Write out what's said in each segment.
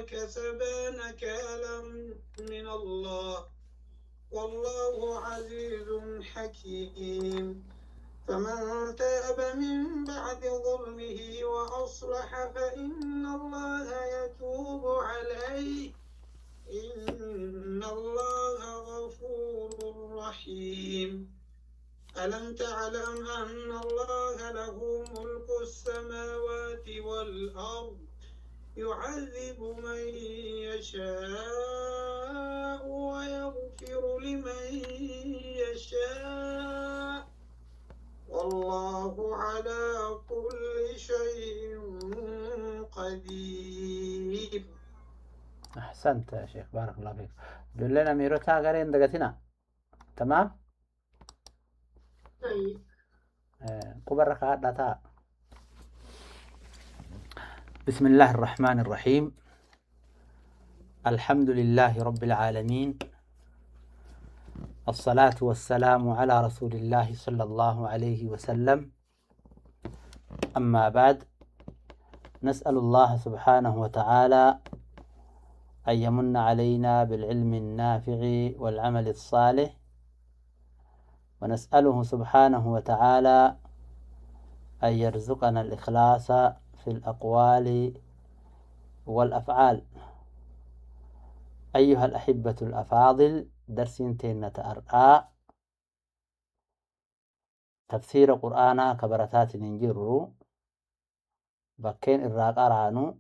كسبا نكالا من الله والله عزيز حكيم. فمن تاب من بعد ظلمه وأصلح فإن الله يتوب عليه إن الله غفور رحيم. ألم تعلم أن الله له ملك السماوات والأرض يعذب من يشاء ويغفر لمن يشاء والله على كل شيء قدير. أحسنت يا شيخ، بارك الله فيك. قل لنا ميروتا غرين دقتنا. تمام؟ طيب. كبرك هذا. بسم الله الرحمن الرحيم. الحمد لله رب العالمين، الصلاة والسلام على رسول الله صلى الله عليه وسلم. أما بعد، نسأل الله سبحانه وتعالى أن يمن علينا بالعلم النافع والعمل الصالح، ونسأله سبحانه وتعالى أن يرزقنا الإخلاص في الأقوال والأفعال. أيها الأحبة الأفاضل، درس تينة أرآ تفسير قرآن كبرتات ننجر بكين الراق أرانو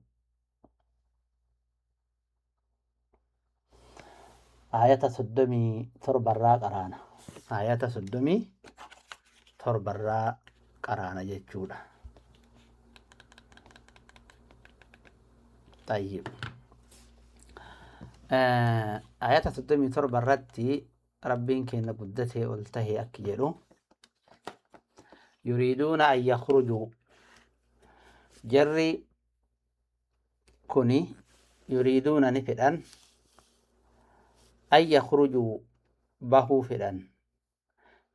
آية صدمي ترب الراق أرانا، آية صدمي ترب الراق أرانا جتشورا. طيب، آية صدمي ترب الرتي ربين كين قدته قلته أكجلو يريدون أن يخرجوا جري كوني يريدون نفدان أن يخرجوا بهو فدان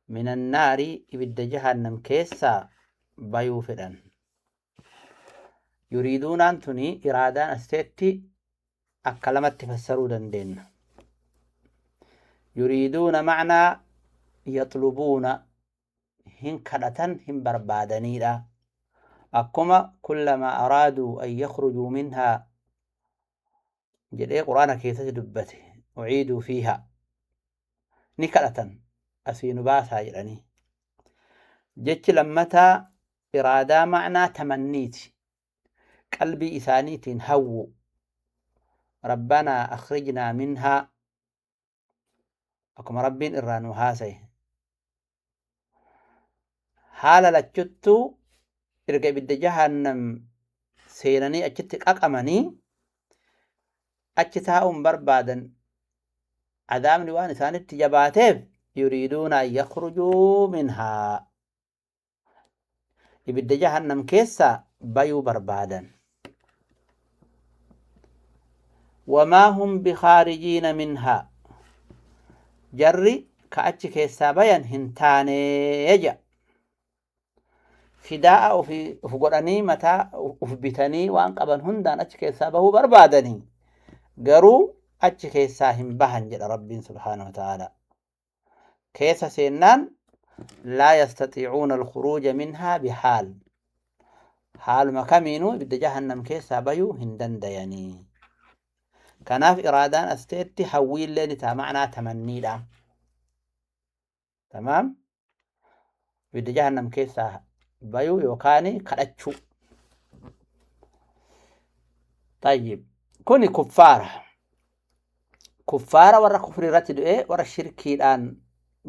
من النار إبد جهنم كيسا بيو فدان. يريدون أنتني إرادان أستيتي أكلمت تفسروا دندين. يريدون معنى يطلبون هن كدتن هن بربادنيدا أكما كلما أرادوا أن يخرجوا منها جدي قرآن كيسة دبته أعيدوا فيها نكلة أسين باسا جراني. جتش لمتا إرادة معنى تمنيت قلبي إسانيت هو ربنا أخرجنا منها أكما ربين إرانو هاسي حال لتشتو إرقى بد جهنم سيراني أجتك أقمني أجتها بربادا عذاب لوان إسان تجباتيف يريدون أن يخرجوا منها إبد جهنم كيسا بيو بربادا. وما هم بخارجين منها جري كأتش كيسا بيان هنتاني يجا فداء وفي قراني متى وفي وان قبن هندان أتش كيسا بهو بربادني قرو أتش كيسا هم بهن جل رب سبحانه وتعالى كيسا سينان لا يستطيعون الخروج منها بحال حال ما كمينو بد جهنم كيسا بيو هندن دياني. كناف إرادان أستيتي حويل لين معنى تمني لا تمام بد جهنم كيسا بيو يوكاني كرتشو. طيب، كوني كفارة كفارة ورا كفر رتدو إيه ورا الشركي الآن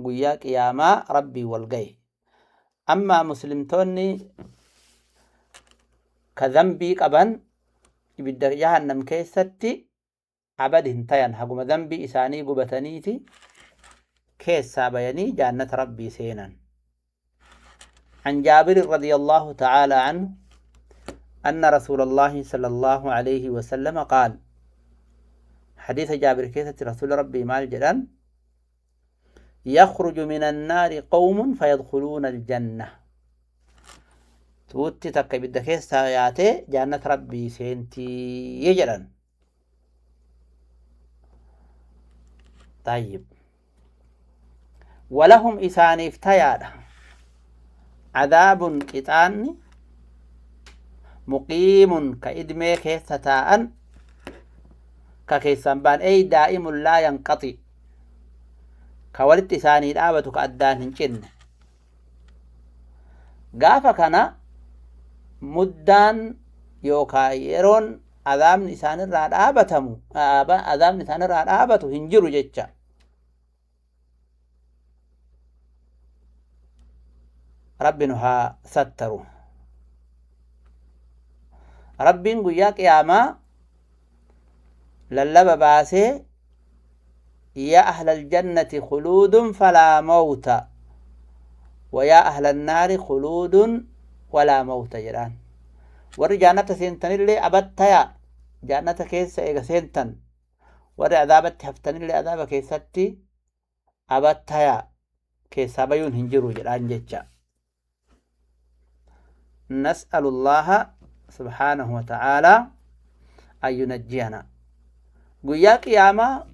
قياك يا ما ربي والقي. أما مسلمتوني كذنبي قبن يبدأ جهنم كيستي عبد هنتين هقوم ذنبي إساني قبتنيتي كيس بيني جنة ربي سينا. عن جابر رضي الله تعالى عنه أن رسول الله صلى الله عليه وسلم قال، حديث جابر كيسة رسول ربي مال جلال يخرج من النار قوم فيدخلون الجنة. توتي تكا بدك ياتي جنة ربي سينتي يجلن. Tayyib. Walahum isaaniif tayaadha. Cadaabun qixaanni muqiimun ka idmee keessa taa'an ka keessan baan ey daa'imun laa yanqaxi ka walitti isaanii dhaabatu ka addaan hin cinne. Gaafa kana muddaan yookaan yeroon azaabni isaanirraa dhaabatamu azaabni isaanirraa dhaabatu hin jiru jecha. Rabbi nu haa sattaru. Rabbiin guyyaa qiyaamaa lallaba baasee yaa ahlal jannati khuluudun falaa mawta wa yaa ahlan naari khuluudun walaa mawta jedhaan. Warri jannata seentanillee abattayaa jannata keessa eega seentan, warri azaabatti haftanillee azaaba keessatti abattayaa keessaa bayuun hin jiru jedhaan jecha. Nas'alullaha subhaanahu wa ta'aalaa an yunajjiyana. Guyyaa qiyaamaa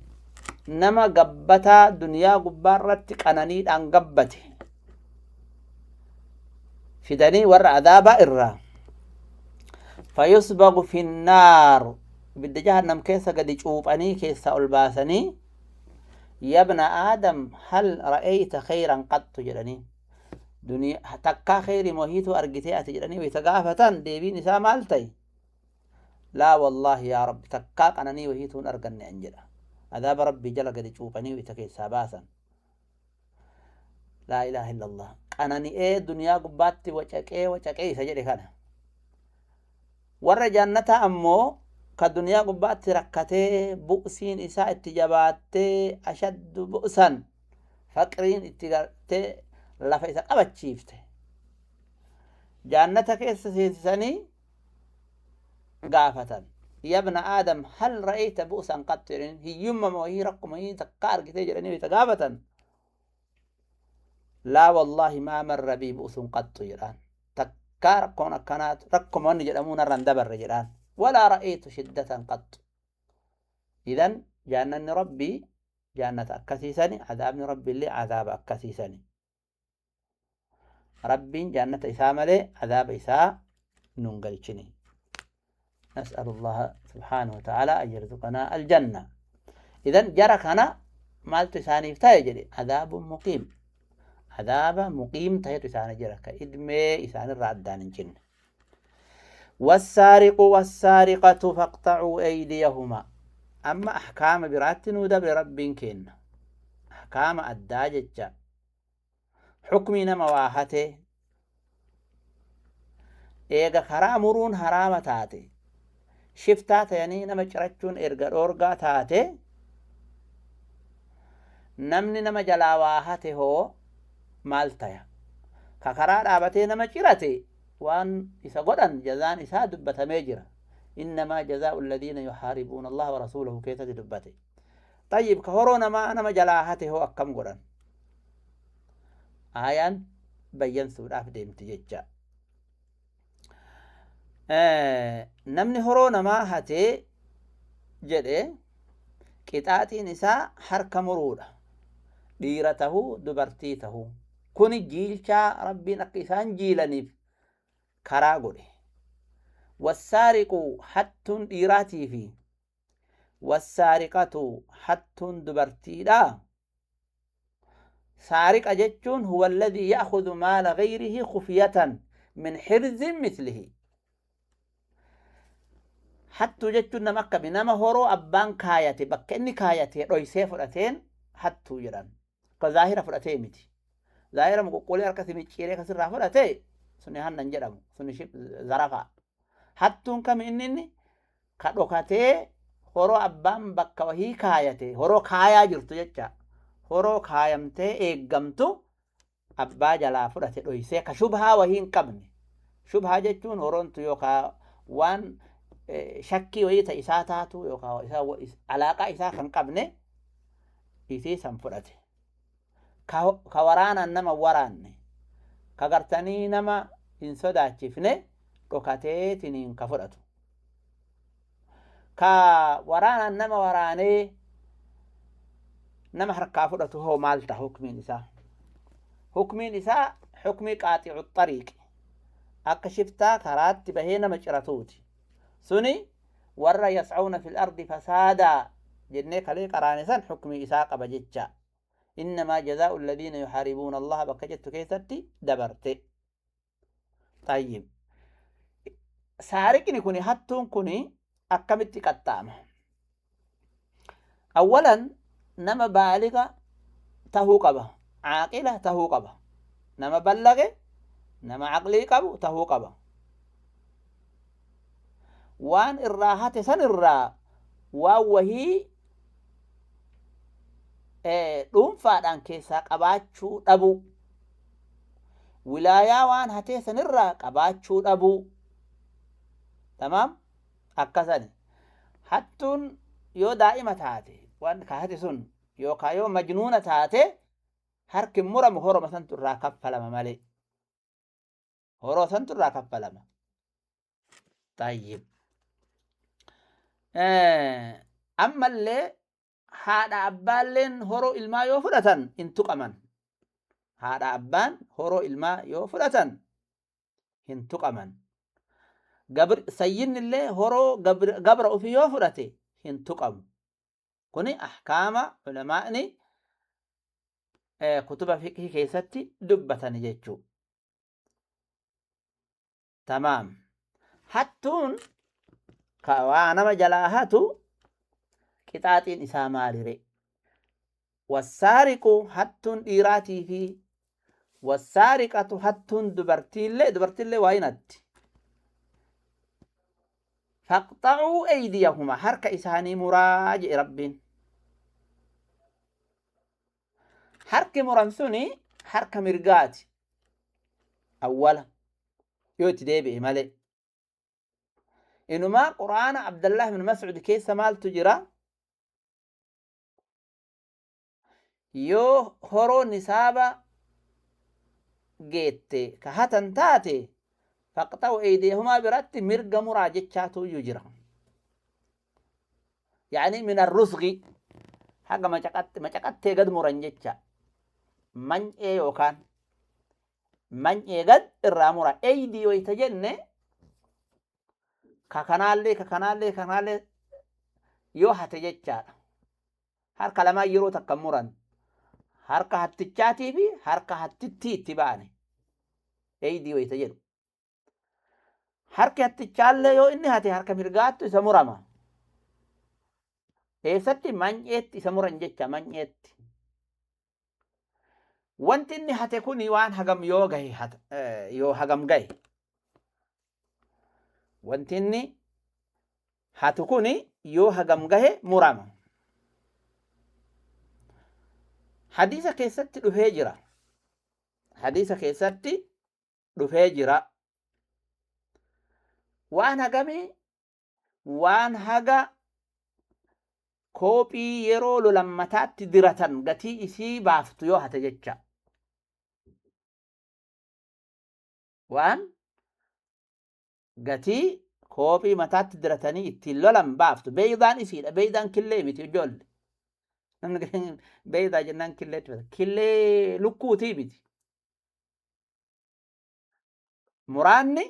nama gabbataa duniyaa gubbaarratti qananiidhaan gabbate fidanii warra azaabaa irraa fayusbagu finnaar ibidda jahannam keessa gadi cuuphanii keessaa ol baasanii yabna aadam hal ra'ayta khayran qattu jedhanii duniyaa takkaa khayri mohiituu argitee ati jedhanii wayita gaafatan deebiin isaa maal ta'e? Laa wallaahi yaa rabbi takkaa qananii wahiituu hin arganne an jedha. Azaaba rabbii jala gadi cuuphanii wayita keessaa baasan. Laa ilaaha illallah. Qanani'ee duniyaa gubbaatti wacaqee wacaqee isa jedhe kana. Warra jannataa ammoo ka duniyaa gubbaatti rakkatee bu'siin isaa itti jabaattee ashaddu bu'san faqriin itti gartee lafa isa qabachiifte. Jannata keessa seensisanii gaafatan. Yabna aadam hal ra'ayta bu'san qattu jedhanii hiyyumma wayii rakkuma wayii takka argitee jedhanii isa gaafatan. Laa wallaahi maa marra bii bu'sun qattu jedhaan. Takkaa rakkoon akkanaatu rakkuma wanni jedhamuu narra hin dabarre jedhaan. Walaa ra'aytu shiddatan qattu. Idan jannanni rabbii jannata akkasiisani azaabni rabbiillee azaaba akkasiisani. Rabbiin jannata isaa malee azaaba isaa nun galchini. نسأل الله سبحانه وتعالى أن يرزقنا الجنة. إذن جرى كان مالت ثاني فتاجري عذاب مقيم. عذاب مقيم تهيت ثاني جرى كإدمي إثاني الرعدان الجن. والسارق والسارقة فاقطعوا أيديهما. أما أحكام برات ودبر رب كين أحكام الداجة حكمنا مواهته إيغا خرامرون حرامة تاتي shiftaa ta'anii nama cirachuun erga dhoorgaa taate namni nama jalaa waa hate hoo maal taya? Ka karaa dhaabatee nama cirate waan isa godhan jazaan isaa dubbatamee jira. Innamaa jazaa'u alladhiina yuhaaribuuna Allaha wa rasuulahu keessatti dubbate. Tayyib ka horoo namaa nama jalaa hate hoo akkam godhan? Aayaan bayyansuudhaaf deemti jecha. Namni horoo namaa hatee jedhe qixaaxiin isaa harka muruudha. Dhiira tahuu dubartii tahuu. Kuni jiilchaa rabbiin akka isaan jiilaniif karaa godhe. Wassaariqu hattuun dhiiraatii fi wassaariqatu hattuun dubartiidha. Saariqa jechuun huwa alladhii ya'khudhu maala ghayrihi khufiyatan min hirzin mislihi. Hattuu jechuun nama akkami nama horoo abbaan kaayate bakka inni kaayate dhoysee fudhateen hattuu jedhan. Ka zaahira fudhatee miti. Zaahira muqoqqoolee harka si micciiree kasirraa fudhatee suni hannan jedhamu suni zarafa. Hattuun kami inni inni ka dhokatee horoo abbaan bakka wahii kaayate horoo kaayaa jirtu jecha horoo kaayamtee eeggamtu abbaa jalaa fudhate dhoysee ka shubhaa wahii hin qabne. Shubhaa jechuun horoontu yookaan waan shakkii wayii ta isaa taatu yookaan alaaqaa isaa kan qabne isii san fudhate. Ka waraanaan nama waraanne ka gartanii nama hin sodaachifne dhokateetiniin ka fudhatu. Ka waraanaan nama waraanee Nama harkaa fudhatu hoo maal ta'a hukmiin isaa? Hukmiin isaa hukmii qaaxicu xariiqi, akka shiftaa karaatti bahee nama ciratuuti. Suni warra yas'uuna fil ardi fasaadaa jennee kalee qaraane san hukmii isaa qaba jecha. Innamaa jazaa'u alladhiina yuhaaribuuna Allaha bakka jettu keessatti dabarte. Tayyib. Saariqni kuni, hattuun kuni akkamitti qaxxaama? Awwalan nama baaliga tahuu qaba, caaqila tahuu qaba, nama ballage, nama aqlii qabu tahuu qaba. Waan irraa hate san irraa waan wahii dhuunfaadhaan keessaa qabaachuu dhabuu, wilaayaa waan hatee sanirraa qabaachuu dhabuu. Tamaam, akkasani. Hattuun yoo daa'ima taate, waan ka hate sun yookaan yoo majnuuna taate, harki muramu, horoma santu irraa kaffalama malee. Horoo santu irraa kaffalama. Tayyib. Ammallee haadha abbaalleen horoo ilmaa yoo fudhatan hin tuqaman. Haadha abbaan horoo ilmaa yoo fudhatan hin tuqaman. Sayyidni illee horoo gabra ofii yoo fudhate hin tuqamu. Kuni ahkaama ulamaa'ni kutuba fiqhii keessatti dubbatani jechuu. Tamaam. Hattuun ka waa nama jalaa hatu qixaaxiin isaa maalire? Wassaariqu, hattuun dhiiraatii fi wassaariqatu, hattuun dubartiillee waa hin hatti. Faqxa'uu eydiyahuma, harka isaanii muraa jedhe Rabbiin. Harki muran suni harka mirgaati. Awwala yoo itti deebi'e malee. Inumaa Quraana Abdallah ibn Mas'ud keessa maaltu jira? Yoo horoo nisaaba geette ka hatan taate, faqxa'u eydiyahumaa biratti mirga muraa jechaatu iyyuu jira. Yaani min arrusqi, haga macaqattee gad muran jecha. Many'ee yookaan many'ee gad irraa mura. Eydii wayita jenne, ka kanaallee ka kanaallee kanaallee yoo hate jechaadha. Harka lamaan yeroo takka muran. Harka hattichaatii fi harka hattittii itti baane. Eydii wayita jedhu. Harki hattichaallee yoo inni hate harka mirgaattu isa murama. Eessatti? Many'eetti isa muran jecha, many'eetti. Wanti inni hate kuni waan hagam yoo gahe, yoo hagam gahe. Wanti inni hatu kuni yoo hagam gahe murama. Hadiisa keessatti dhufee jira. Hadiisa keessatti dhufee jira. Waan hagamii? Waan haga koophii yeroo lolan mataatti diratan gatii isii baaftu yoo hate jecha. Waan gatii koophii mataatti diratanii ittiin lolan baaftu. Beeydaan isiidha. Beeydaan killee miti, ijoollee. Namni beeydaa jennaan killeetti fata. Killee lukkuutii miti. Muraanni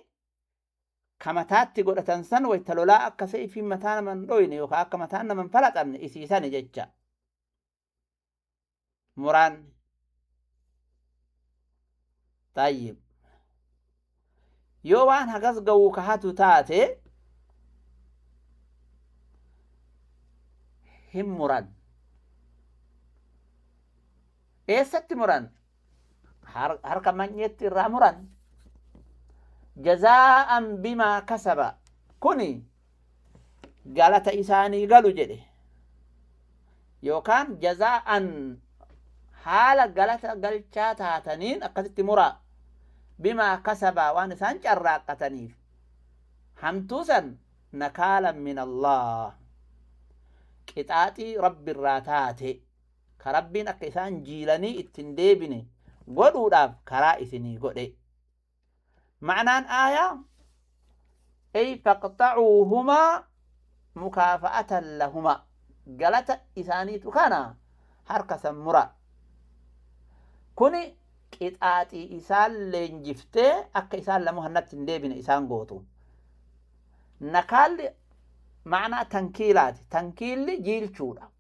ka mataatti godhatan san wayta lolaa akka seefiin mataa nama hin dhoyne yookaan akka mataan nama hin falaxamne isiisani jecha. Muraanni. Tayyib. Yoo waan hagas ga'uu ka hatu taate hin muran. Eessatti muran? Harka manyeetti irraa muran. Jazaa'an bimaa kasaba. Kuni galata isaanii galu jedhe. Yookaan jazaa'an, haala galata galchaa taataniin akkasitti muraa. Bimaa kasabaa, waan isaan carraaqqataniif. Hamtuu san nakaalan min Allah. Qixaaxii Rabbi irraa taate. Ka Rabbiin akka isaan jiilanii ittiin deebine godhuudhaaf karaa isinii godhe. Ma'anaan aayaa ey faqxacuuhumaa mukaafa'atan lahumaa, galata isaaniitu kana. Harka san muraa. Kuni qixaaxii isaan leenjiftee akka isaan lamuu hannatti hin deebine isaan gootu. Nakaalli ma'anaa tankiilaati. Tankiilli jiilchuudha.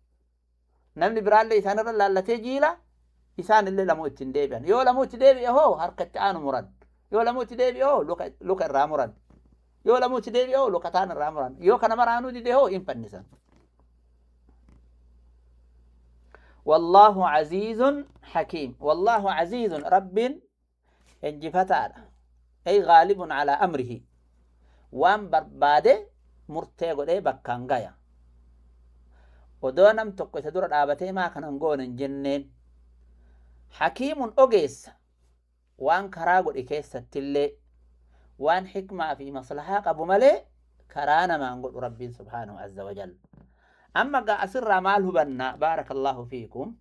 Namni biraallee isaanirra laallatee jiila, isaan illee lamuu itti hin deebi'an. Yoo lamuu itti deebi'e hoo harka itti aanu muran. Yoo lamuu itti deebi'e hoo luka irraa muran. Yoo lamuu itti deebi'e hoo luka taan irraa muran. Yoo kana maraanuu dide hoo hin fannisan. Wallaahu aziizun hakiim. Wallaahu aziizun, Rabbiin injifataadha. Ay gaalibun alaa amrihi. Waan barbaade murtee godhee bakkaan gaya. Odoo nam tokko isa dura dhaabatee maa kana hin goone hin jenneen. Hakiimun ogeessa, waan karaa godhe keessattillee waan hikmaa fi maslahaa qabu malee karaa namaan godhu Rabbiin subhaanahu azza wa jalla. Amma gaa asirraa maal hubanna? Baarakallaahu fiikum.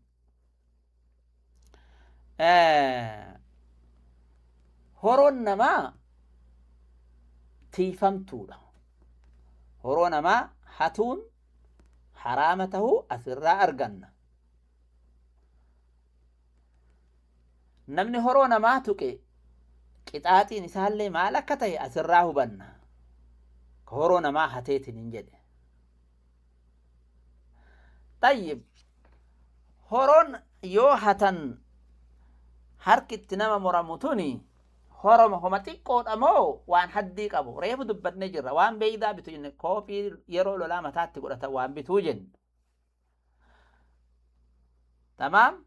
Horoon namaa tiifamtuudha. Horoo namaa hatuun haraama tahuu asirraa arganna. Namni horoo namaa tuqe qixaaxiin isaallee maal akka tahe asirraa hubanna. Ka horoo namaa hateetiin hin jedhe. Xayyib, horoon yoo hatan harki itti nama muramu tuni horoma homa xiqqoodha moo waan haddii qabu? Reefu dubbannee jirra. Waan beeydaa bitu jenne, koofii yeroo lolaa mataatti godhatan waan bituu jenne. Tamaam.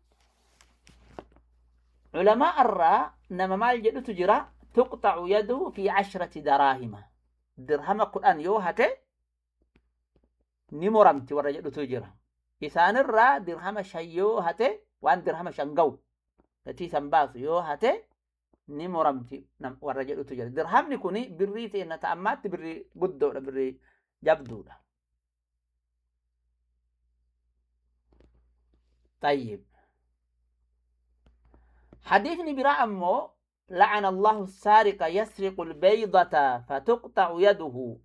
Ulamaa irraa nama maal jedhutu jira? Tuqxacu yaduhu fi 10 daraahima. Dirhama 10 yoo hate ni muramti warra jedhutu jira. Isaanirraa dirhama 5 yoo hate, waan dirhama 5 ga'u gatii san baasu yoo hate ni muramti warra jedhutu jira. Dirhamni kuni birrii teenna ta ammaatti birrii guddoodha, birrii jabduudha. طيب، حديثني برا أمو لعن الله السارق يسرق البيضة فتقطع يده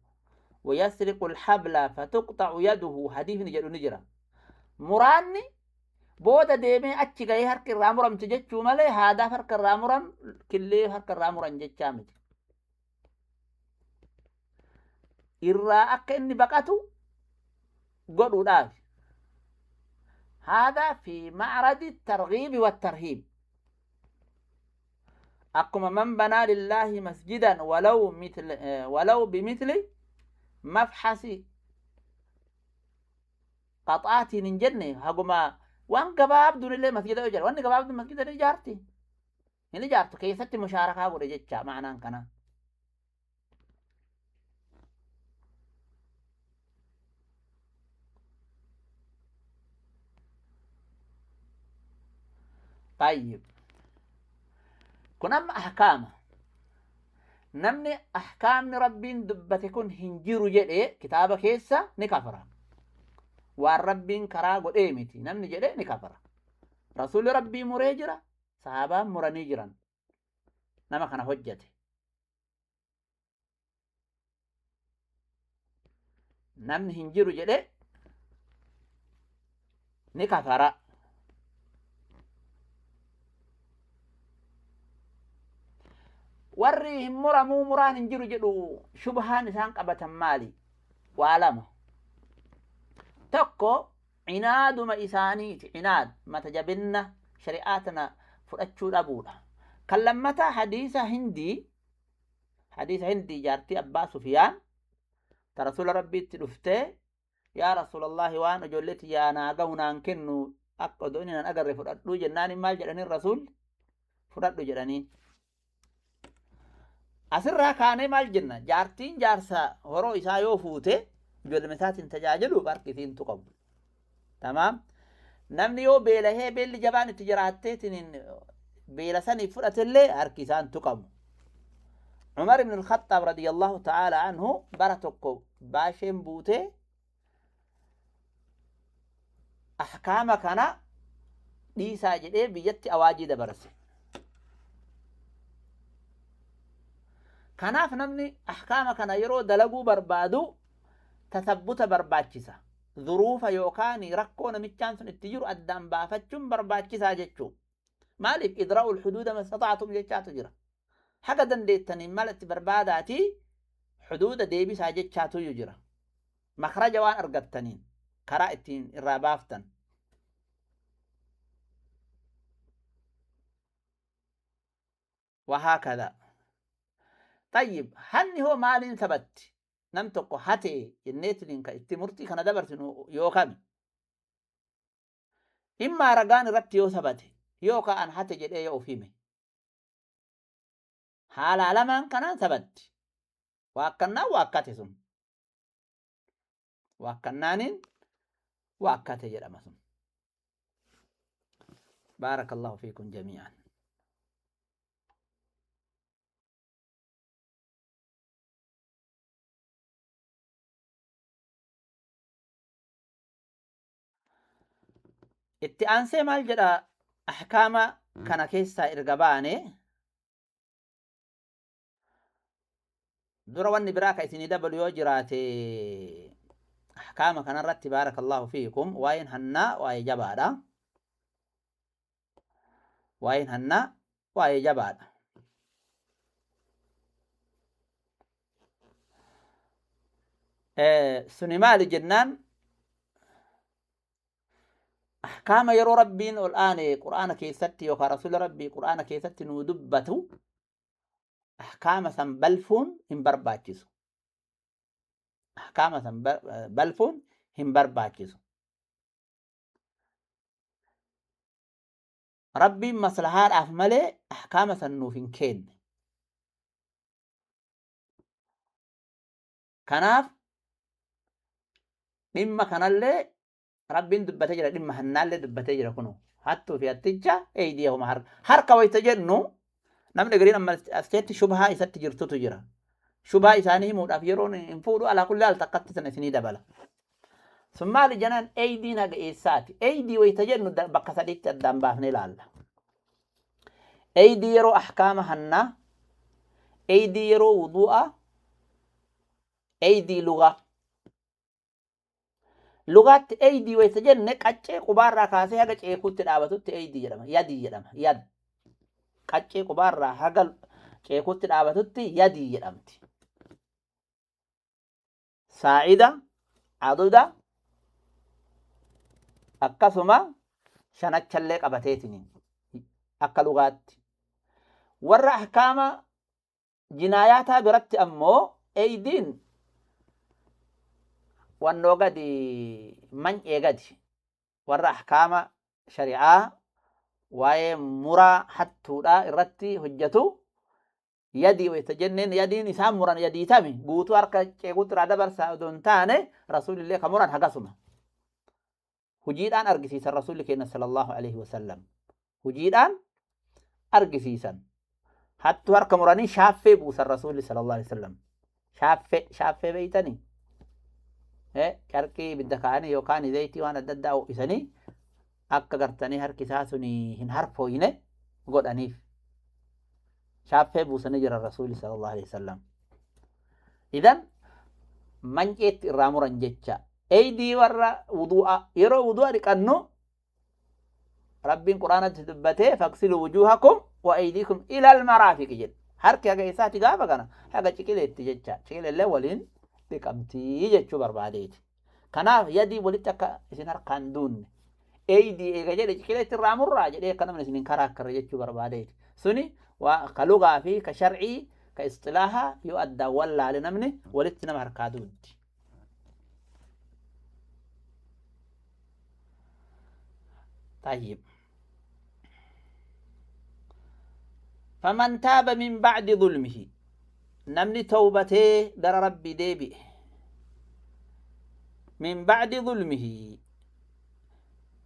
ويسرق الحبل فتقطع يده. حديث نجر نجرة مراني بودا ديمي أتشي غي هرك الرامورم تجتشو مالي هذا فرق الرامورم كلي هرك الرامورم جتشامت إرا أكني بقاتو قولوا داف. هذا في معرض الترغيب والترهيب. أقوم من بنى لله مسجدا ولو بمثل مفحص قطعات من جنة هقوم وان قباب دون الله مسجد أجر وان قباب دون مسجد نجارتي نجارتي كيف مشاركة ورجتشا معنا كنا. طيب، كن أما أحكام نمني أحكام ربين دبتكن هنجيرو جدي كتابة كيسة نكفرة والربين كراغو إيمتي نمني جدي نكفرة. رسول ربي مريجرة صحابة مرنيجرا نما كان حجتي نمني هنجيرو جدي نكفرة. Warri hin muramuu muraan hin jiru jedhu shubhaan isaan qabatan maali? Waa lama. Tokko cinaaduma isaaniiti. Cinaad mata jabinna shari'aa tana fudhachuu dhabuudha. Kan lammataa hadiisa Hindii, hadiisa Hindii jaartii Abbaa Sufiyaan ta rasuula Rabbiitti dhuftee yaa Rasuulallahi waan ijoollee tiyyaa naa gahu naan kennu akka odoo inni nan agarre fudhadhuu jennaan maal jedhaniin rasuulli fudhadhu jedhaniin. Asirraa kaanee maal jenna? Jaartiin jaarsa horoo isaa yoo fuute ijoollee isaatiin tajaajiluuf harki isiin tuqamu. Tamaam. Namni yoo beelahee beelli jabaan itti jiraatteetiin beela saniif fudhatellee harki isaan tuqamu. Umar ibn al-Khattaab radiyallahu ta'ala anhu bara tokko baasheen buutee ahkaama kana dhiisaa jedhee biyyatti awaajii dabarse. Kanaaf namni ahkaama kana yeroo dalaguu barbaadu tasabbuta barbaachisa. Zuruufa yookaan rakkoo namichaan sun itti jiru addaan baafachuun barbaachisaa jechuu. Maaliif idra'ul xuduuda mastata'atum jechaatu jira. Haga dandeettaniin mala itti barbaadaatii xuduuda deebisaa jechaatuyyuu jira. Makhraja waan argattaniin karaa ittiin irraa baaftan. وهكذا. طيب هل هو مال ثبت نم تقو هاتي النيتلين كإتي مرتي كان دبرت يوكامي إما رقان رتي يو ثبت يوكا أن هاتي جد إيه أوفيمي حالا لمن كان ثبت وأكنا وأكاتسم وأكنانين وأكاتي جد أمسم. بارك الله فيكم جميعا. Itti aansee maal jedha ahkaama kana keessaa erga baane dura wanni biraa ka isinii dabalu yoo jiraate ahkaama kanarratti baarakallahu fiikum waa'een hannaa waa'ee jabaadha. Waa'een hannaa waa'ee jabaadha. Suni maali jennaan أحكام يرو ربين الآن قرآن كيستي وكا رسول ربي قرآن كيستي ندبتو أحكام سنبلفون هم برباكيسو. أحكام سنبلفون هم برباكيسو. ربي مصلحات أفمالي أحكام سنوفين كين. كناف مما كان اللي ربين دبتي جرا dhimma hannaallee dubbatee jira kunoo hattuu fi hatticha eeydiyahuma harka wayita jennu namni gariin amma as keessatti shubhaa isatti jirtutu jira. Shubhaa isaanii himuudhaaf yeroon hin fuudhu alaa kulli haal takkatti sana isinii dabala. Sun maali jenaan eeydiin haga eessaati? Eeydii wayita jennu bakka sadiitti addaan baafnee ilaalla. Eeydii yeroo ahkaama hannaa, eeydii yeroo wuduu'aa, eeydii lugaa. Lugaatti eeydii wayita jenne qaccee qubaarraa kaasee haga ceekuutti dhaabatutti eeydii jedhama. Yadii jedhama. Yad. Qaccee qubaarraa haga ceekuutti dhaabatutti yadii jedhamti. Saa'ida, aduda, akkasuma shanachallee qabateetini akka lugaatti. Warra ahkaama jinaayaataa biratti ammoo eeydiin wannoo gadi man'ee gadi warra ahkaama shari'aa waa'ee muraa hattuudhaa irratti hojjetu yadii wayita jenneen yadiin isaan muran yadii tami guutuu harka ceekuutti irraa dabarsaa odoo hin taane rasuulillee ka muran hagasuma hujiidhaan argisiisan rasuulli keenya sallallahu alaihi wasallam hujiidhaan argisiisan hattuu harka muranii shaaffee buusan rasuulli sallallahu alaihi wasallam shaaffee beeytanii carqii ibidda kaa'anii yookaan zayitii waan adda addaa ho'isanii akka gartanii harki isaa sun hin harfooyne godhaniif shaaffee buusanii jiran rasuulli sallallahu alaihi wasallam. Idan manceetti irraa muran jecha eeydii warra wuduu'a yeroo wuduu'a dhiqannu rabbiin quraanatti dubbatee faqsiluu wujuuhakum wa aydiikum ilal maraafiqi jedhe harki haga isaati gaafa kana haga ciqileetti jecha ciqileellee waliin dhiqamtii jechuu barbaadeeti. Kanaaf yadii walitti akka isin harkaan duunne eeydii eega jedhe ciqileetti irraa murraa jedhee akka namni isin hin karaakkarre jechuu barbaadeeti. Suni waa ka lugaa fi ka shar'ii ka isxilaahaa yoo addaan wallaale namni walitti nama harkaa duuddi. طيب فمن تاب من بعد ظلمه نمني توبته در ربي ديبئ من بعد ظلمه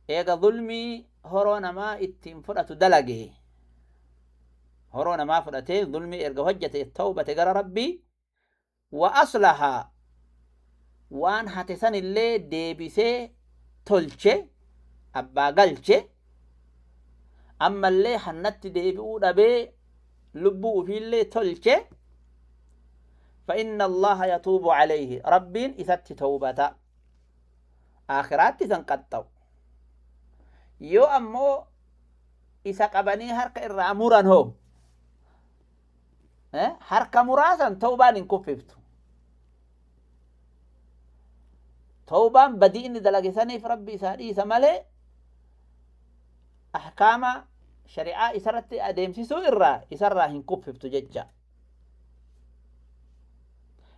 إيغا ظلمي هرونا ما اتين فرأة دلقه هرونا ما فرأته ظلمي إرغا هجته التوبة در ربي وأصلها وان هاتسان اللي ديبسي تلچه أبا قلچه أما اللي حنت ديبئو دبي لبو في اللي تلچه فإن الله يتوب عليه ربين إثت توبة Aakhiraatti isan qaxxa'u. Yoo ammoo isa qabanii harka irraa muran hoo, harka muraasan tawbaan hin kuffiftu. Tawbaan badii inni dalage saniif Rabbi isaa dhiisa malee ahkaama shari'aa isarratti adeemsisuu irraa isarraa hin kuffiftu jecha.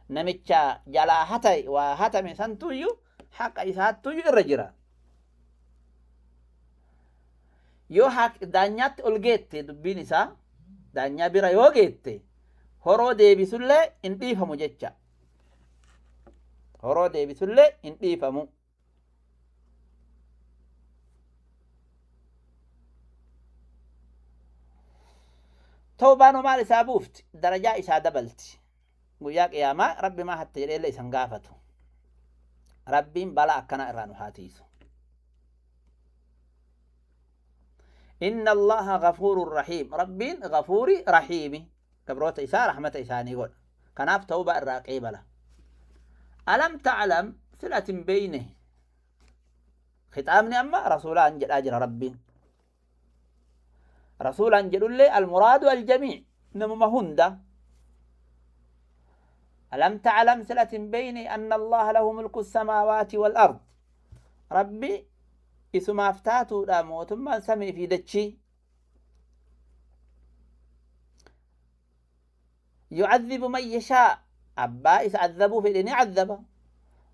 Namicha jalaa hatay waa hatame santuyyuu haqa isaattuyyuu irra jira. Yoo daanyaatti ol geette dubbiin isaa daanyaa bira yoo geette horoo deebisullee hin dhiifamu jecha. Horoo deebisullee hin dhiifamu. Tawbaan maal isaa buufti? Darajaa isaa dabalti. Guyyaa qiyaamaa Rabbi maa hatte jedheellee isan gaafatu. Rabbiin balaa akkanaa irraa nu haa tiisu. Inna Allaha ghafuurun rahiim. Rabbiin ghafuuri rahiimi. Gabroota isaa rahmata isaanii godha. Kanaaf tawbaa irraa qeebala. Alam ta'lam sila ati hin beeyne. Khixaabni amma rasuulaan jedhaa jira Rabbiin. Rasuulaan jedhullee almuraadu aljamii namuma hunda. Alam ta'lam sila ati hin beeyne anna Allaha lahu mulku samaawaati wal ard. Rabbi isumaaf taatuudha mootummaan samii fi dachii. Yu'adhibu man yashaa, abbaa isa azabuu fedhe ni azaba.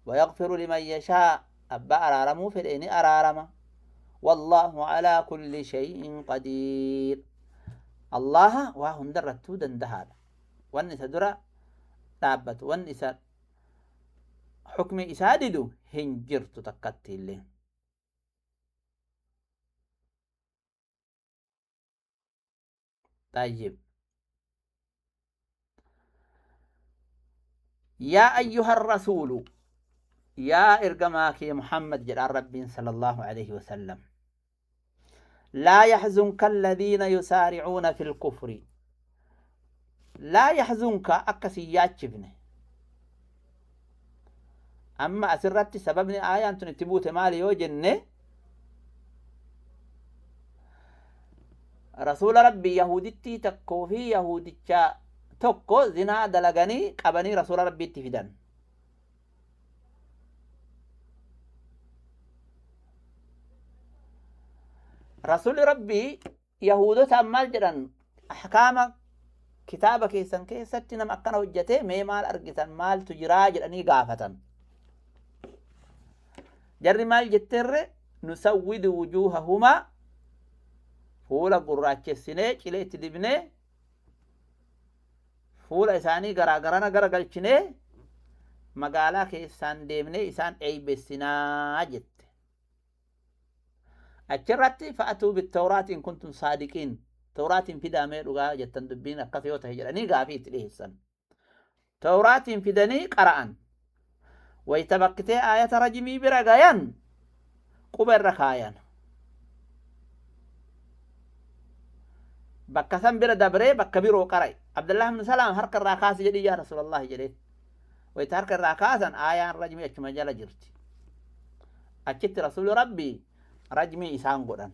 Wayaghfiru liman yashaa, abbaa araaramuu fedhe ni araarama. Wallaahu alaa kulli shay'in qadiir. Allaha waa hundarrattuu dandahaadha. Wanni isa dura dhaabbatu, wanni isa hukmi isaa didu hin jirtu takkatti illee. طيب. يا أيها الرسول، يا إرجماك يا محمد جلال ربي صلى الله عليه وسلم، لا يحزنك الذين يسارعون في الكفر. لا يحزنك أكسيات شبنه. أما أسرت سببني آية أنتم تبوت مالي يوجنه رسول ربي يهودتي تكو في يهودتشا tokko zinaa dalaganii qabanii rasuula rabbiitti fidan. Rasuulli rabbii yahudotaan maal jedhan? Ahkaama kitaaba keessan keessatti nama akkana hojjete mee maal argitan, maaltu jiraa jedhanii gaafatan. Jarri maal jetteerre? Nusawwidu wujuuhahumaa, fuula gurraachessinee cilee itti dibnee fuula isaanii garaa garana gara galchinee magaalaa keessaan deemnee isaan eeybessinaa jette. Achirratti fa'atuu bittawraatiin kuntum saadiqiin, tawraatiin fidaamee dhugaa jettan dubbiin akkas yoo ta'e jedhanii gaafii itti dhiyeessan. Tawraatiin fidanii qara'an. Wayita bakkitee aayata rajimii bira gayan quba irra kaayan. Bakka san bira dabree bakka biroo qara'e. Abdullah ibn Salaam harka irraa kaasi jedhii yaa Rasuulallahi jedheen. Wayita harka irraa kaasan aayaan rajmii achuma jala jirti. Achitti Rasuulli Rabbii rajmii isaan godhan.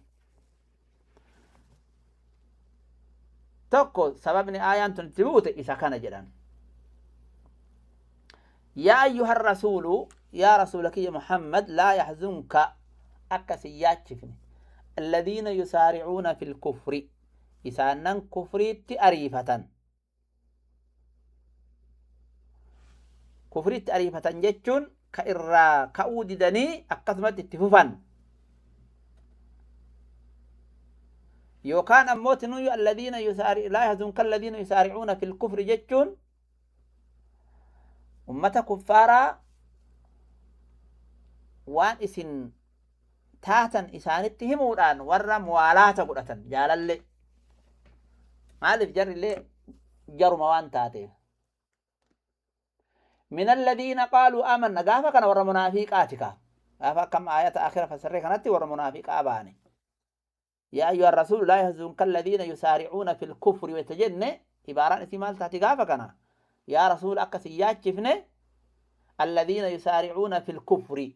Tokko sababni aayaan tun itti buute isa kana jedhan. Yaa ayyuha rasuulu, yaa rasuula kiyya Muhammad, laa yahzunka akka sin yaachifne alladhiina yusaaricuuna fi lkufri, isaanan kufriitti ariifatan. Kufriitti ariifatan jechuun ka irraa ka'uu didanii akkasumatti itti fufan. Yookaan ammoo tinuyyuu alladhiina yusaari laa yahzunka alladhiina yusaaricuuna fi lkufri jechuun ummata kuffaaraa waan isin taatan isaanitti himuudhaan warra muwaalaata godhatan jaalalle. Maaliif jarrillee jaruma waan taateef. من الذين قالوا آمنا gaafa kana warra munaafiqaati ka gaafa akkam aayata akhira fasirree kanatti warra munaafiqaa baane. يا أيها الرسول لا يحزنك الذين يسارعون في الكفر ويتجن عبارة اسم مال تاتي gaafa kana يا رسول akka si yaachifne الذين يسارعون في الكفر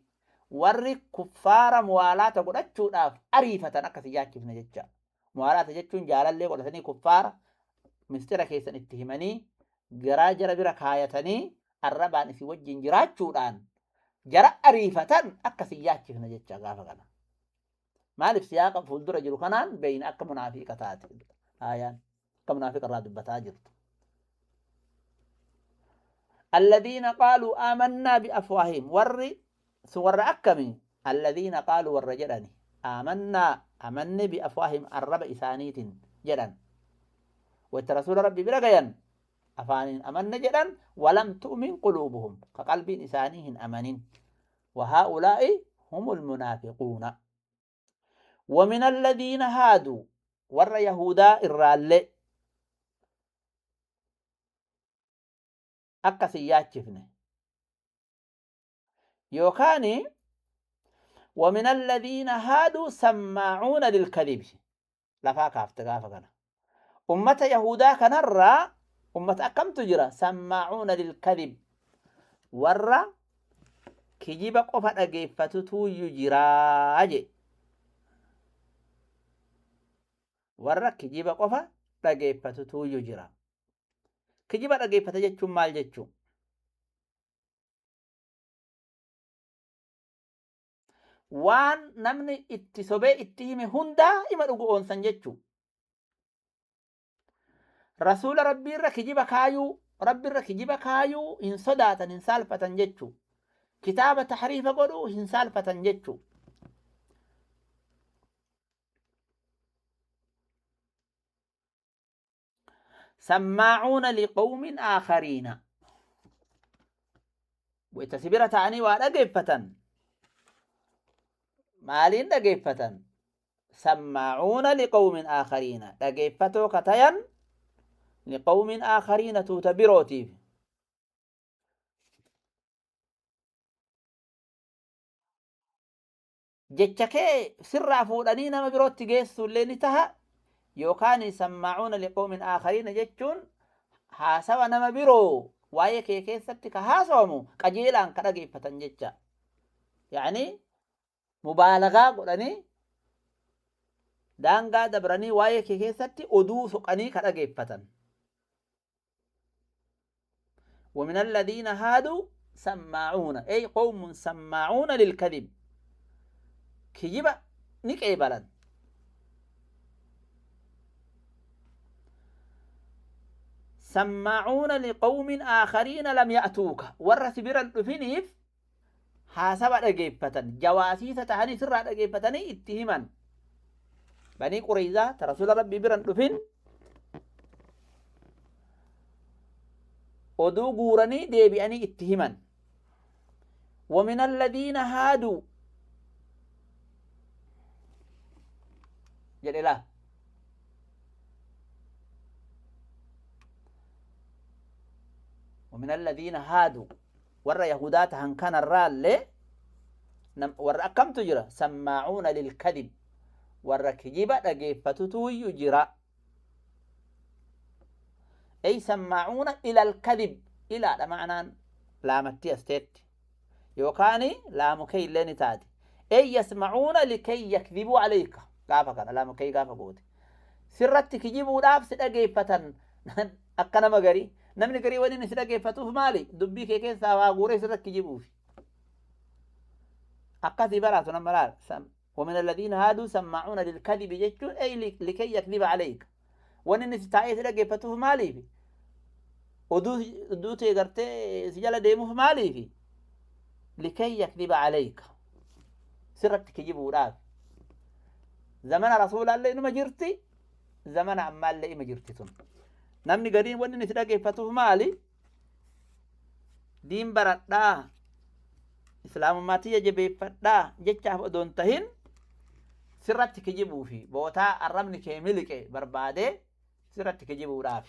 Warri kuffaara muwaalaata godhachuudhaaf ariifatan akka si yaachifne jecha. Muwaalaata jechuun jaalallee godhatanii kuffaara mistira keessan itti himanii garaa jara bira kaayatanii arrabaan isin wajjin jiraachuudhaan jara ariifatan akka si yaachifne jecha gaafa kana. Maaliif siyaaqa fuuldura jiru kanaan beeyna akka munaafiqa taate aayaan akka munaafiqa irraa dubbataa jirtu. الذين قالوا آمنا بأفواههم ور سور أكمي الذين قالوا ور جدني آمنا أمن بأفواههم الرب إسانيت جدن والرسول ربي برغيا أفانين أمن جدن ولم تؤمن قلوبهم كقلب إسانيهن أمنين وهؤلاء هم المنافقون. ومن الذين هادوا ور يهودا الرالي akka si yaachifne yookaan ومن الذين هادوا سماعون للكذب lafaa kaafte gaafa kana ummata yahudaa kanarraa ummata akkamtu jira سماعون للكذب warra kijiba qofa dhageeffatutu jiraa je warra kijiba qofa dhageeffatutu jira. Kijiba dhageeffata jechuun maal jechuun? Waan namni itti sobee itti hime hundaa ima dhugu oonsan jechuu. Rasuula rabbiirra kijiba kaayuu, rabbiirra kijiba kaayuu hin sodaatan hin saalfatan jechuu. Kitaaba taxriifa godhuu hin saalfatan jechuu. سماعون لقوم آخرين وتسبيرة تعني وأدقفة مالين دقفة سماعون لقوم آخرين دقفة كتيا لقوم آخرين تتبروتي جتشكي سر فولانين ما بروتي جيسو اللي نتها يوكاني سماعون لقوم آخرين جتشون حاسوا نما بيرو وايه كي كيستي كهاسومو قجيلان كدغيفتن جتشا يعني مبالغة قدني دانغا دبرني وايه كي كيستي أدو سقني كدغيفتن. ومن الذين هادوا سماعون أي قوم سماعون للكذب كجيبا نكيبلن سماعون لقوم آخرين لم يأتوك ورث برا الفنيف حاسب رجيبة جواسيس تهني سر رجيبة اتهما بني قريظة رسول ربي برا الفن ودو غورني ديبي اتهما. ومن الذين هادوا جل ومن الذين هادوا ور يهودات هن كان الرال ور أكم تجرى سماعون للكذب ور كجيبة رجيفتو يجرى أي سماعون إلى الكذب إلى معنى لامتي أستيت يوكاني لامكي لين تاتي أي يسمعون لكي يكذبوا عليك قافك لامكي قافك قوتي سرت كجيبوا لابس رجيفة أكنا مغري namni garii waliin si dhageeffatuuf maali dubbii kee keessaa waa guuree sirratti kijibuufi akkasii baraatu nama laal. ومن الذين هادوا سماعون للكذب jechuun أي لكي يكذب عليك wanni si taa'ee si dhageeffatuuf maaliifi oduu tee gartee si jala deemuuf maaliifi لكي يكذب عليك sirratti kijibuudhaaf. Zamana rasuulaallee inuma jirti zamana ammaallee ima jirti tun. Namni gariin wanni inni si dhageeffatuuf maali? Diin baradhaa, islaamummaa tiyya jabeeffadhaa jechaaf odoo hin tahin sirratti kijibuufi bootaa arrabni kee miliqe barbaadee sirratti kijibuudhaaf.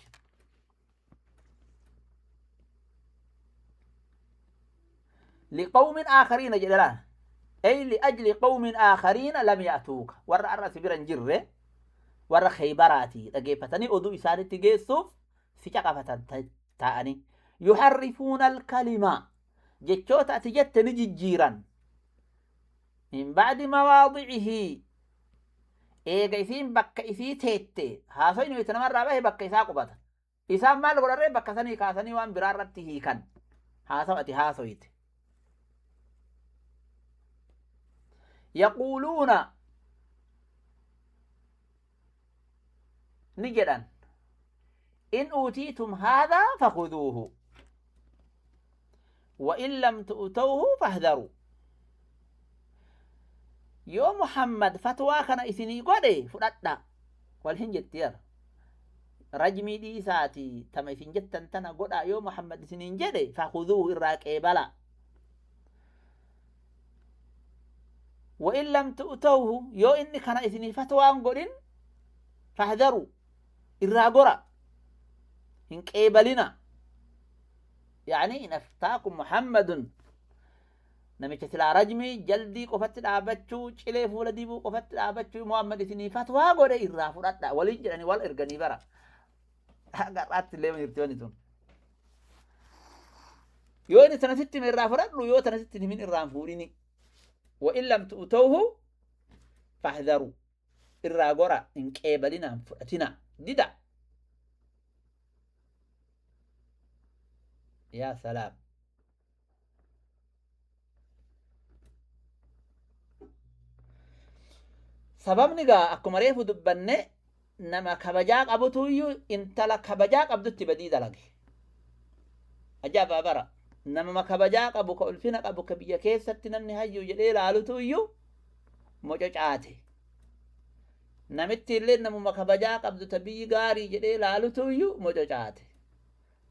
لقوم آخرين جدلان أي لأجل قوم آخرين لم يأتوك ور الرأس برا جره ور خيبراتي dhageeffatanii oduu isaanitti geessuuf si caqafatan ta'anii yuharrifuuna alkalima jechoota ati jette ni jijjiiran Min ba'di mawaadicihi eega isiin bakka isii teette haasoyni wayta namarraa bahe bakka isaa qubata. Isaan maal godharree bakka sanii kaasanii waan biraa irratti hiikan haasawa ati haasoyte. Yaquuluuna ni jedhan in uutiitum haadhaa fakhuduuhu wa in lam tu'tawhu fahdharuu. Yoo Muhammad fatwaa kana isinii godhe fudhadha wal hin jetti yara. Rajmii dhiisaati tama isin jettan tana godha yoo Muhammad isiniin jedhe fakhuduuhu irraa qeebala. Wa in lam tu'tawhu yoo inni kana isinii fatwaan godhin fahdharuu irraa gora hin qeebalina. Yani in aftaakum Muhammadun namicha silaa rajmii jaldii qofatti dhaabachuu cilee fuula dibuu qofatti dhaabachuu Muhammad isinii fatwaa godhe irraa fudhadha waliin jedhanii wal erganii bara. Har'aatti illee jirti wanni tun. Yoo inni tana sitti hime irraa fudhadhu yoo tana sitti himin irraa hin fuudhini. Wa in lam tu'tawhu fahdharuu irraa gora hin qeebalina hin fudhatina dida. Yaa salaam. Sababni gaa akkuma reefu dubbanne nama kabajaa qabutu iyyuu intala kabajaa qabdutti badii dalage. Ajaa'ibaa bara. Nama kabajaa qabu ka ulfina qabu ka biyya keessatti namni hayyuu jedhee ilaalutu iyyuu mococaate. Namitti illee namuma kabajaa qabdu ta biyyi gaarii jedhee ilaalutu iyyuu mococaate.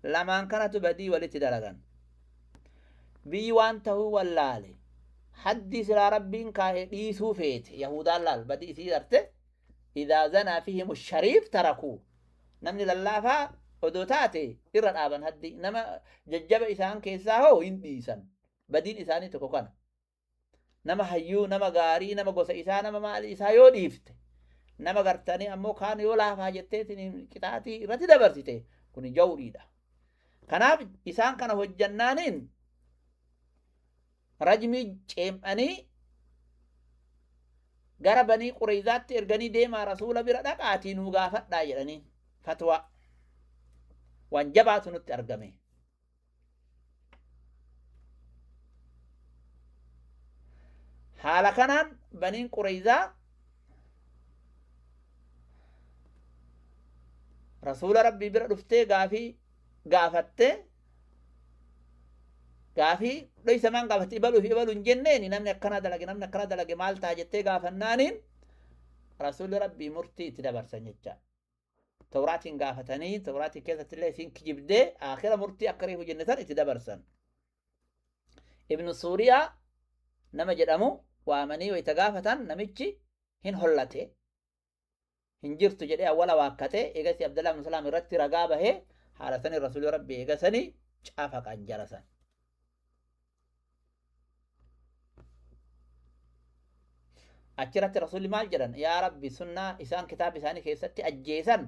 Lamaan kanatu badii walitti dalagan. Biyyi waan ta'uu wallaale. Haddii silaa rabbiin kaa'e dhiisuu feete. Yahudaan laal badii isii garte. Idaa zanaa fihim shariif tarakuu. Namni lallaafaa odoo taate irra dhaaban haddi. Nama jajjaba isaan keessaa hoo hin dhiisan. Badiin isaanii tokko kana. Nama hayyuu, nama gaarii, nama gosa isaa, nama maali isaa yoo dhiifte. Nama gartanii ammoo kaan yoo laafaa jetteetiin qixaatii irratti dabarsite kun jawriidha. Kanaaf isaan kana hojjannaaniin rajmii ceem'anii gara banii Qureyzaatti erganii deemaa rasuula bira dhaqaatii nuu gaafadhaa jedhanii fatwaa waan jabaatu nutti argame. Haala kanaan baniin Qureyzaa rasuula rabbii bira dhuftee gaafii gaafattee gaafii dhoysamaan gaafatte ibaluu fi ibaluu hin jenneeni namni akkana dalage namni akkana dalage maal ta'a jettee gaafannaaniin rasuulli rabbii murtii itti dabarsan jecha. Tawraatiin gaafatanii tawraatiin keessatti illee isiin kijibdee aakhira murtii akka reefu jenne san itti dabarsan. Ibnu Suuriyaa nama jedhamu waamanii wayita gaafatan namichi hin hollate. Hin jirtu jedhee awwala waakkate eegasii Abdallah ibn Salaam irratti ragaa bahee haala sanii rasuulli rabbii eegasanii cafaqan jara san. Achirratti rasuulli maal jedhan yaa rabbi sunnaa isaan kitaaba isaanii keessatti ajjeesan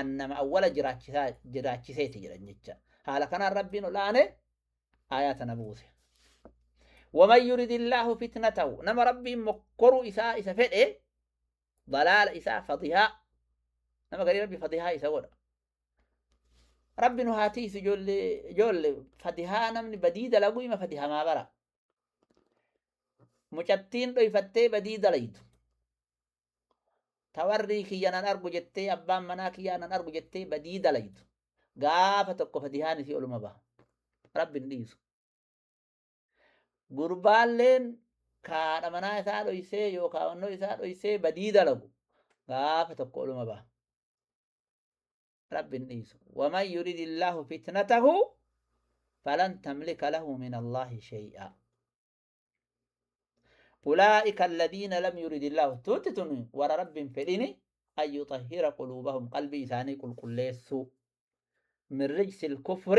annama awwala jiraachiseeti jedhan jecha. Haala kanaan rabbiin ol aane aayaa tana buuse. Waman yuridillaahu fitnatahu nama rabbiin mokkoruu isaa isa fedhe dalaala isaa fadihaa nama garii rabbi fadihaa isa godha. Rabbi nu haa tiisu ijoollee fadihaa namni badii dalagu ima fadihamaa bara. Mucattiin dhoyfattee badii dalaytu. Tawarrii kiyya nan argu jettee abbaan manaa kiyyaa nan argu jettee badii dalaytu. Gaafa tokko fadihaan isii oluma baha. Rabbi hin dhiisu. Gurbaalleen kaadha manaa isaa dhoysee yookaan wannoo isaa dhoysee badii dalagu. Gaafa tokko oluma baha. Rabbi hin dhiisu. Waman yuridillaahu fitnatahu falan tamlika lahu min Allaahi shay'a. أولئك الذين لم يرد الله توتتن ورا رب فديني أن يطهر قلوبهم قلبي ثاني قل قليسو من رجس الكفر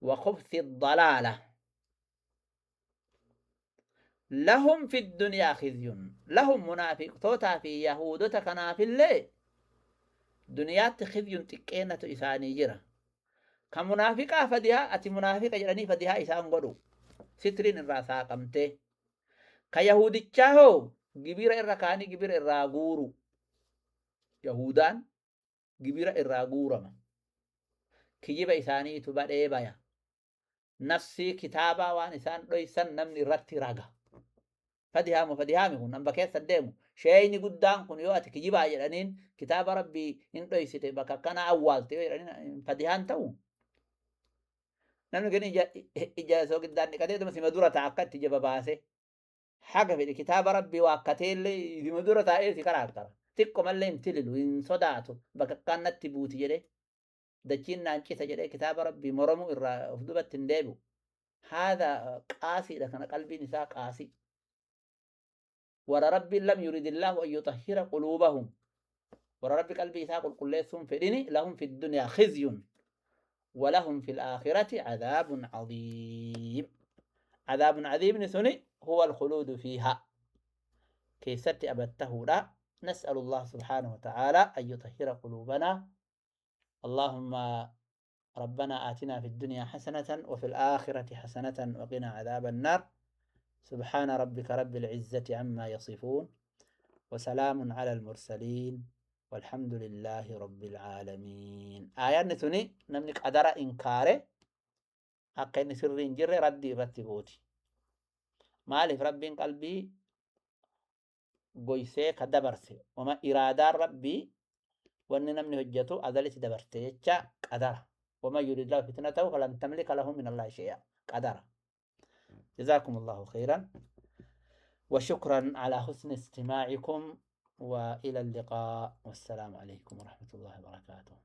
وخبث الضلالة لهم في الدنيا خزي لهم منافق توتا في يهود تكنا في الليل دنيا خزي تكينة إساني جرا كمنافقة فديها أتي منافقة جراني فديها إسان قدو سترين الراسا قمته Ka Yahudichaa hoo gibira irra kaanii gibira irraa guuru. Yahudaan gibira irraa guurama. Kijiba isaaniitu badhee baya. Nafsii kitaabaa waan isaan dhoysan namni irratti raga. Fadihaamu fadihaami kun hamba keessa deemu. Sheeyni guddaan kun yoo ati kijibaa jedhaniin kitaaba rabbii hin dhoysite bakka akkanaa awwaalte yoo jedhaniin fadihaan ta'u. Namni kun ija sogiddaan dhiqatee tuma sima dura ta'a akka itti ija babaase. Haga fedhe kitaaba rabbii waakkateellee sima dura taa'ee si karaakkara. Xiqqoo mallee hin tililu hin sodaatu bakka akkaan natti buuti jedhee. Dachiin naan cita jedhee kitaaba rabbii moromuu irraa of dubatti hin deebi'u. Haadha qaasiidha kana qalbiin isaa qaasii. Warra rabbiin lam yuridillaahu an yutahhira quluubahum. Warra rabbi qalbii isaa qulqulleessuun fedhini lahum fi dunyaa khizyun ولهم في الآخرة عذاب عظيم. عذاب عظيم سني هو الخلود فيها. كيست أبته لا. نسأل الله سبحانه وتعالى أن يطهر قلوبنا. اللهم ربنا آتنا في الدنيا حسنة وفي الآخرة حسنة وقنا عذاب النار. سبحان ربك رب العزة عما يصفون وسلام على المرسلين والحمد لله رب العالمين. آيات نتوني نملك قدر إنكاره حق إن سرين جر ردي رتبوتي مالف ربي قلبي قويسي كدبرسي وما إرادة ربي وأن نمني هجته أذلت دبرتي قدر وما يريد الله فتنته فلن تملك له من الله شيئا قدر. جزاكم الله خيرا وشكرا على حسن استماعكم وإلى اللقاء والسلام عليكم ورحمة الله وبركاته.